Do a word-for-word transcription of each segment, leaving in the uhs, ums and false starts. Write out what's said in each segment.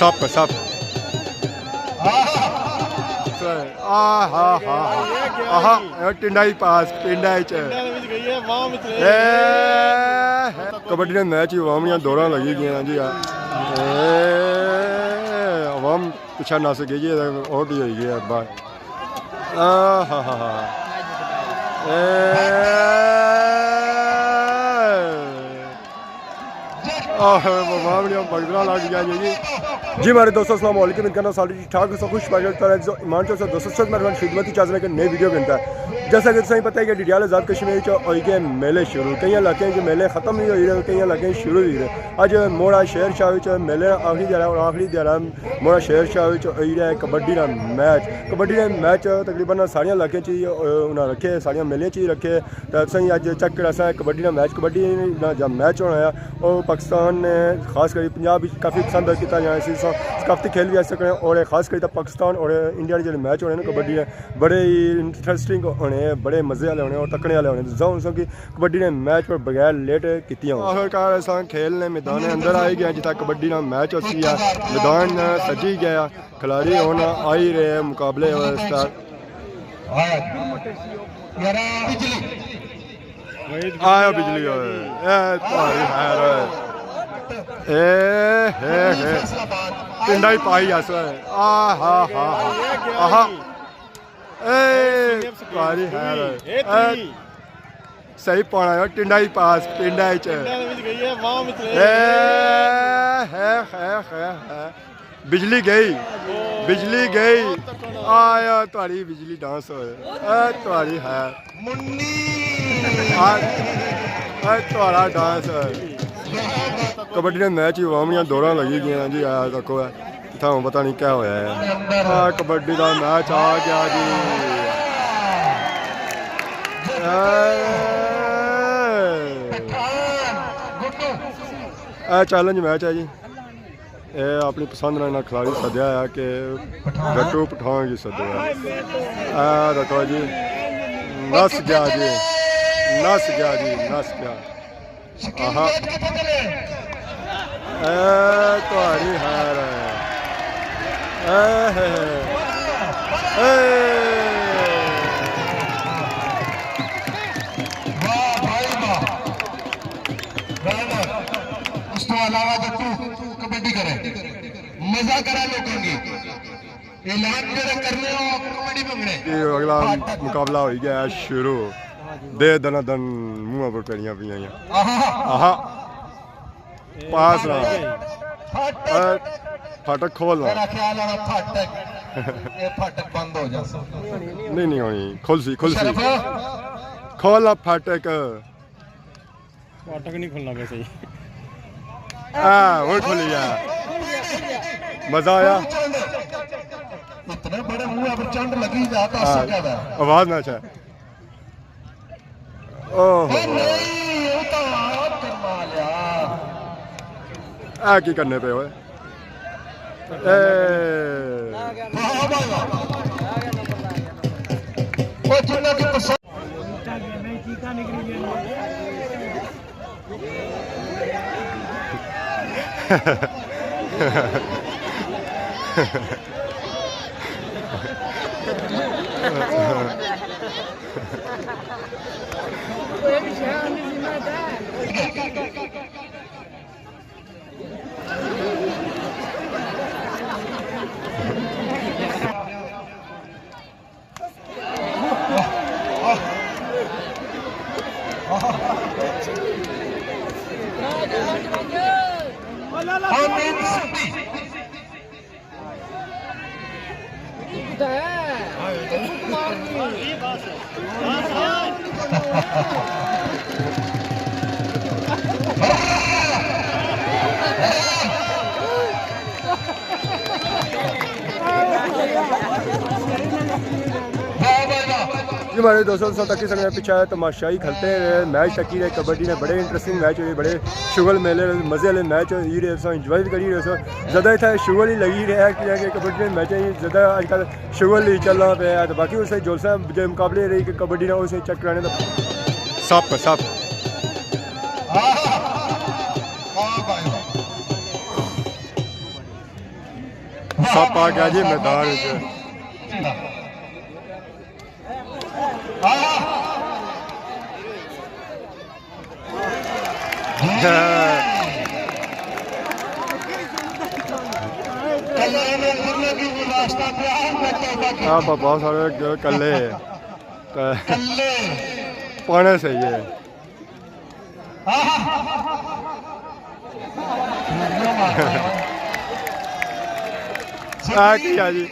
سپ، سپ۔ آہا، آہا، آہا۔ آہا، ٹنڈا ہی پاس، ٹنڈا ہی چ۔ ٹنڈا وچ گئی ہے، واہ وچ رہی۔ اے، کبڈی نے میچ ہی عوام دیاں دوراں لگی گئیاں جی۔ اے، عوام پچھا نس گئی ہے، آؤٹ ہی ہوئی گئی ہے باہر۔ آہا، آہا۔ اے۔ آہ، بابا، بڑیاں بگدڑاں لگ گیا جی۔ جی مہاڑے دوستو، السلام علیکم، امید کرنا سارے ٹھیک ٹھاک ہو، خوش باش، ایمان چو سو دوستو، سب مہربان خدمت چ حاضر ہے کہ نئے ویڈیو بنتا ہے۔ جیسا کہ تساں پتہ ہے کہ ڈڈیال آزاد کشمیر چ ہوئی گئے میلے شروع، کئی علاقے چ میلے ختم ہی ہوئی رہے، کئی علاقے شروع ہوئی رہے۔ اج موڑا شہر شاہ وچ میلے آخری دیہاڑا اور آخری دیہاڑا موڑا شہر شاہ وچ ہوئی رہا ہے کبڈی دا میچ۔ کبڈی دا میچ تقریباً سارے علاقے چ ہی، اہ، انہاں رکھے، سارے میلے چ ہی رکھے۔ تے تساں اج چیک کرا سا کبڈی نا میچ، کبڈی نا جا میچ ہونا ہے، او پاکستان نے خاص کر پنجاب وچ کافی پسند کیتا جانا سی۔ سو ثقافتی کھیل بھی ایسے کرنے، اور خاص کر پاکستان اور انڈیا نے جڑے میچ ہونے نا کبڈی نے، بڑے ہی انٹرسٹنگ ہونے، بڑے مزے والے ہونے اور تکنے والے ہونے۔ تے ظاہر سو کہ کبڈی نے میچ پر بغیر لیٹ کیتی ہوں۔ آخرکار اساں کھیل نے میدان اندر آئی گیا، جتھا کبڈی نا میچ ہوسی ہے، میدان سجی گیا، کھلاڑی ہن آئی رہے مقابلے واسطے۔ آیا بجلی۔ آیا بجلی ہوئے۔ اے تہاڑی خیر ہوئے۔ اے، ہے، ہے۔ پنڈا ہی پائی اس۔ آہا، ہا، ہا۔ آہا۔ اے تہاڑی خیر ہوئے۔ اے صحیح پانا ہے، ٹنڈا ہی پاس، ٹنڈا ہی چ۔ ٹنڈا وچ گئی ہے، واہ وچ رہی۔ اے، ہے، ہے، ہے، ہے۔ بجلی گئی، بجلی گئی۔ آیا تہاڑی بجلی ڈانس ہوئے۔ اے تہاڑی ہے۔ منی۔ آ، اے تہاڑا ڈانس ہوئے۔ کبڈی نے میچ ہی عوام دیاں دوراں لگی گئیاں جی، آ تکو ہے۔ اتھاں ہن پتہ نہیں کیا ہویا ہے۔ آ کبڈی دا میچ آ گیا جی۔ اے۔ اے چیلنج میچ ہے جی۔ اے اپنی پسند نا انہاں کھلاڑی سدیا ہے کہ گٹو پٹھان کی سدیا ہے۔ اے دیکھو جی، نس گیا جی، نس گیا جی، نس گیا۔ آہا۔ اے تہاڑی خیر ہے۔ اے ہے۔ اے۔ واہ بھائی واہ۔ برابر۔ اس تو علاوہ جو تو کبڈی کرے، مزہ کرا لوگوں کی۔ اعلان جڑے کرنے ہو، کبڈی منگنے۔ یہ اگلا مقابلہ ہوئی گیا ہے شروع۔ دے دنا دن منہ پر پیڑیاں پیاں۔ آہا۔ آہا۔ پاس نہ۔ پھاٹک۔ اے، پھاٹک کھول نہ۔ میرا خیال ہے پھاٹک، یہ پھاٹک بند ہو جاسا۔ نہیں، نہیں ہونی۔ کھل سی، کھل سی۔ شرف۔ کھول نہ پھاٹک۔ پھاٹک نہیں کھلنا پیا صحیح۔ ہاں، ہن کھلی گیا۔ مزہ آیا۔ اتنے بڑے منہ پر چنڈ لگی جا تو ہاں، سکا دا۔ آواز نہ اچھا۔ اوہ۔ او نہیں، وہ تو آپ کرما لیا۔ اے کی کرنے پے ہوئے؟ اے۔ واہ، واہ، واہ۔ وہ جنہاں کی پسند۔ جی مہاڑے دوستو، تساں تکی سکنے پیچھے تماشائی کھلتے رہے، میچ تکی رہے، کبڈی نے بڑے انٹرسٹنگ میچ ہوئے، بڑے شغل میلے، مزے والے میچ ہوئی رہے، تساں انجوائے بھی کری رہے سو۔ زیادہ اتھا شغل ہی لگی رہا ہے، کیونکہ کبڈی نے میچ ہی زیادہ اج کل شغل ہی چلا پیا ہے۔ تو باقی اسے جلسہ جو مقابلے رہی کہ کبڈی نے اسے چیک کرانے تو سپ، سپ۔ واہ بھائی واہ۔ سپ آ گیا جی میدان وچ۔ آ بابا سارے کلے۔ کلے۔ پانے صحیح ہے۔ آ کی آ جی؟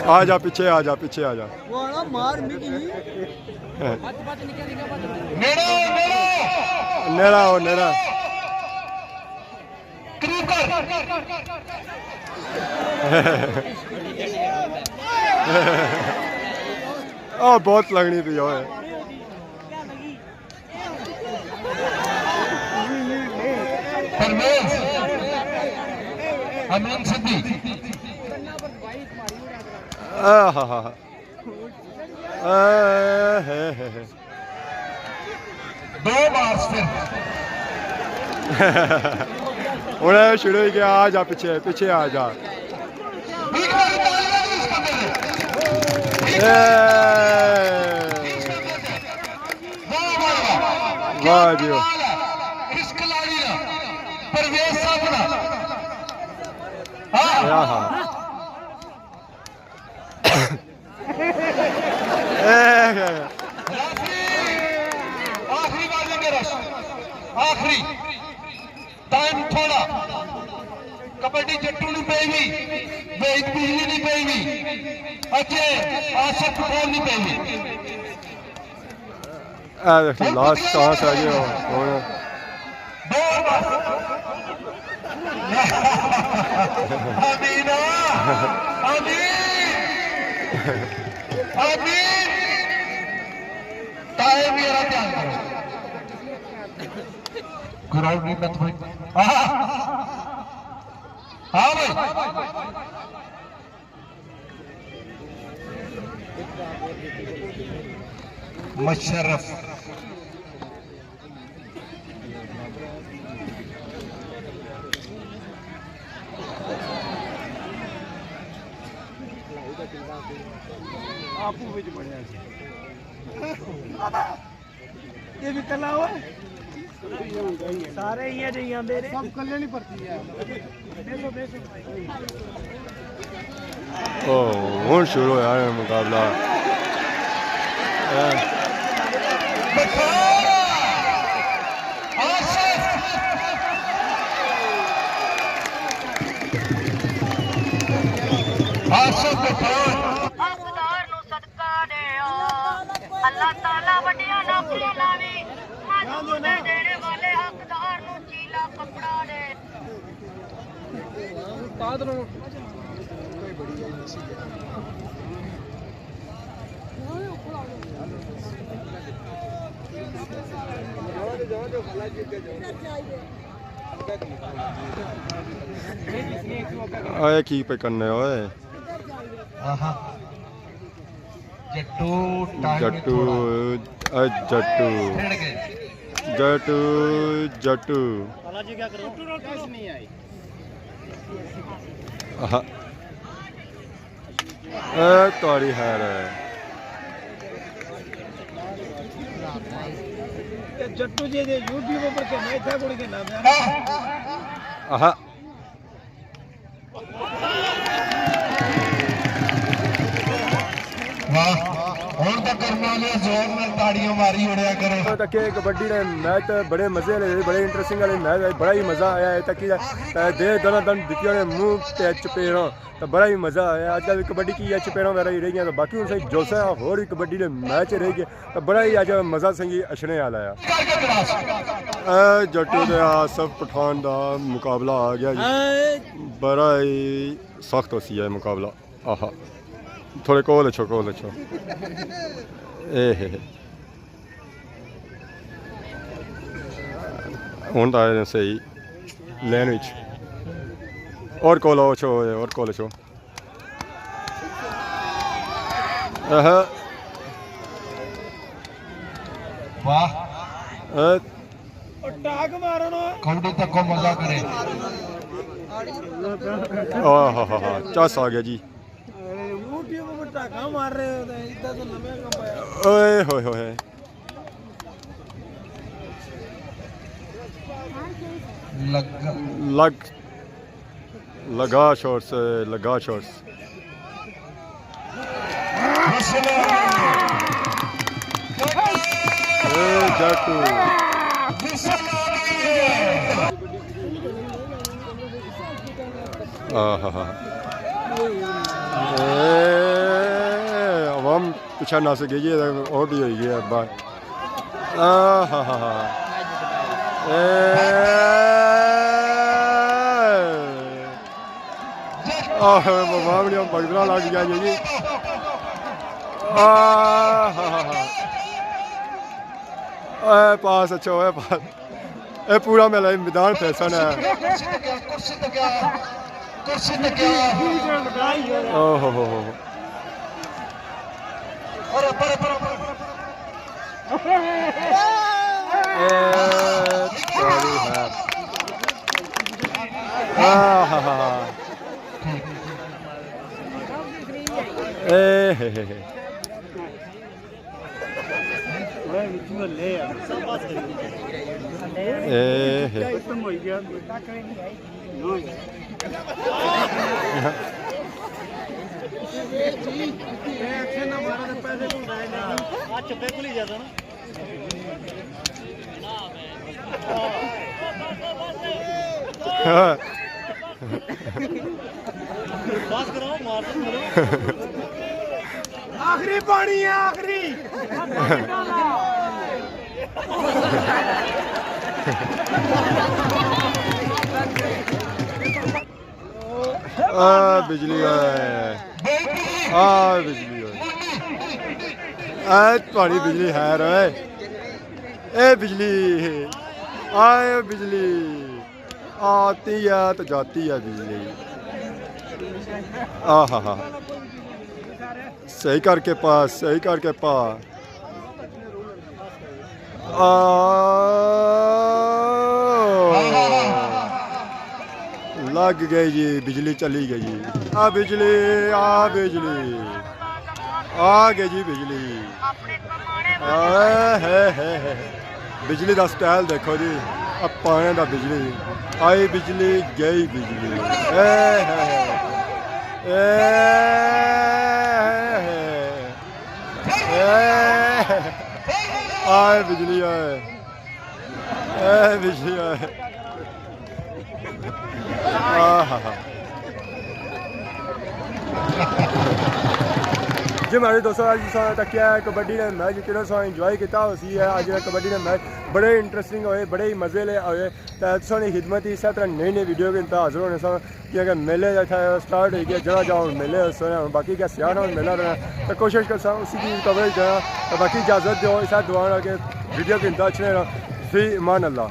آ جا، پیچھے آ جا، پیچھے آ جا۔ وہ آنا مار ملی۔ نیڑا، نیڑا۔ نیڑا ہو، نیڑا۔ قریب کر۔ آ، بہت لگنی پئی ہوئے۔ پرویز، امین صدیق۔ آہا۔ آہا۔ دو مارچ پھر۔ ہن شروع ہوئی گیا، آ جا پیچھے، پیچھے آ جا۔ ایک بار تالیاں دی اس بندے نے۔ ایک اے۔ واہ، واہ، واہ۔ واہ جی واہ۔ کمال ہے۔ اس کھلاڑی نا، پرویز صاحب نا۔ ہاں۔ آہا۔ اے۔ آخری بازی کے رش۔ آخری۔ ٹائم تھوڑا۔ کبڈی جٹو نی پئی وی، ویت بجلی نی پئی وی، اچھے آصف پٹھان نی پئی وی۔ اے دیکھ لاسٹ چانس ہے جی ہن۔ بہت بس۔ آمین۔ آمین۔ آمین۔ ٹائم میرا دھیان کرو۔ گراؤنڈ نہیں مت بھائی۔ ہاں۔ ہاں بھائی۔ مشرف۔ آپ وچ بڑھیا سی۔ یہ بھی کلا ہوئے۔ سارے یہ جو یہاں میرے۔ سب کلے نہیں پڑتی ہے۔ او، ہن شروع ہویا ہے مقابلہ۔ آصف پٹھان۔ حقدار نو صدقہ دے او، اللہ تعالیٰ وڈیاں نوکریاں لاوی، مظلوم دے دینے والے حقدار نو چیلا کپڑا دے۔ اے کی پہ کرنے ہوئے؟ آہا۔ جٹو، ٹائم جٹو، تھوڑا۔ اے جٹو۔ چھڑ گئے۔ جٹو، جٹو۔ آہا۔ اے تہاڑی خیر ہے۔ جٹو جی دے یوٹیوب پر کے میں تھا کوئی کے نام ہے۔ آہا۔ واہ، ہن تاں کرم والے زور نال تاڑیاں ماری اڑیا کرو۔ تکے کبڈی نے میچ بڑے مزے والے، بڑے انٹرسٹنگ والے میچ، بڑا ہی مزہ آیا ہے۔ تکی دے دنا دن دتیاں نے منہ تے چپیڑاں، تے بڑا ہی مزہ آیا۔ اج کل کبڈی کی ہے، چپیڑاں وغیرہ ہی رہ گیاں، تے باقی ہن سائیں جلسہ ہے، ہور وی کبڈی نے میچ رہ گئے۔ تے بڑا ہی اج مزہ سنگی اچھنے والا ہے۔ اے جٹو تے آصف پٹھان دا مقابلہ آ گیا جی۔ بڑا ہی سخت ہوسی ہے مقابلہ۔ آہا۔ تھوڑے کول اچھو، کول اچھو۔ اے ہے۔ ہن تاں آئے نے صحیح لین وچ۔ اور کول آؤ، اچھو، اور کول اچھو۔ اہا۔ واہ۔ اے۔ کبڈی تکو مزہ کرے۔ آہا ہا ہا، چس آ گیا جی۔ اے، اونٹیوں کو ٹھاکا مار رہے ہو، تے ادھر تو نویں کم آیا۔ اوئے ہوئے ہوئے۔ لگا۔ لگ، لگا شارٹس، لگا شارٹس۔ اے جاٹو۔ آہا۔ اے، عوام پچھا نس گئی ہے، آؤٹ ہی ہوئی گیا ہے باہر۔ آہا۔ اے۔ آہ، عوام نے بگدرا لگ گیا جی۔ آہا۔ اے پاس اچھا ہویا پاس۔ اے پورا میلہ میدان پھیسن ہے۔ اوہ ہو ہو۔ اے تاڑی ہے۔ آہا۔ اے ہے ہے ہے۔ اے ہے۔ آخری پانی ہے، آخری۔ آ بجلی ہے۔ آ بجلی ہے۔ اے تہاڑی بجلی ہے رے۔ اے بجلی۔ آئے بجلی۔ آتی ہے تو جاتی ہے بجلی۔ آہا ہا۔ صحیح کر کے پا، صحیح کر کے پا۔ آ، لگ گئی جی، بجلی چلی گئی جی۔ آ بجلی، آ بجلی، آ گئی جی بجلی۔ آ، ہے، ہے، ہے۔ بجلی دا سٹائل دیکھو جی، آ پانے دا بجلی، آئی بجلی، گئی بجلی۔ اے، ہے، ہے۔ اے، ہے، ہے۔ اے، آئے بجلی آئے۔ اے بجلی آئے۔ آہا۔ جی مہاڑے دوستو، اج تساں تکیا ہے کبڈی نے میچ، کتنا تساں انجوائے کیتا ہوسی ہے اج نے کبڈی نے میچ۔ بڑے انٹرسٹنگ ہوئے، بڑے ہی مزے لے ہوئے۔ تے تساں نی خدمت اسے طرح نئی نئی ویڈیو کے انتہا حاضر ہونے ساں، کیونکہ میلے دا اتھا سٹارٹ ہوئی گیا، جگہ جگہ ہن میلے ہوسن، ہن باقی کیا سیاح ہن میلہ رہنا، تے کوشش کرساں اسی کی کوریج کرنا۔ تے باقی اجازت دیو، اسے دعا نال کہ ویڈیو کے انتہا اچھنے رہنا۔ فی امان اللہ۔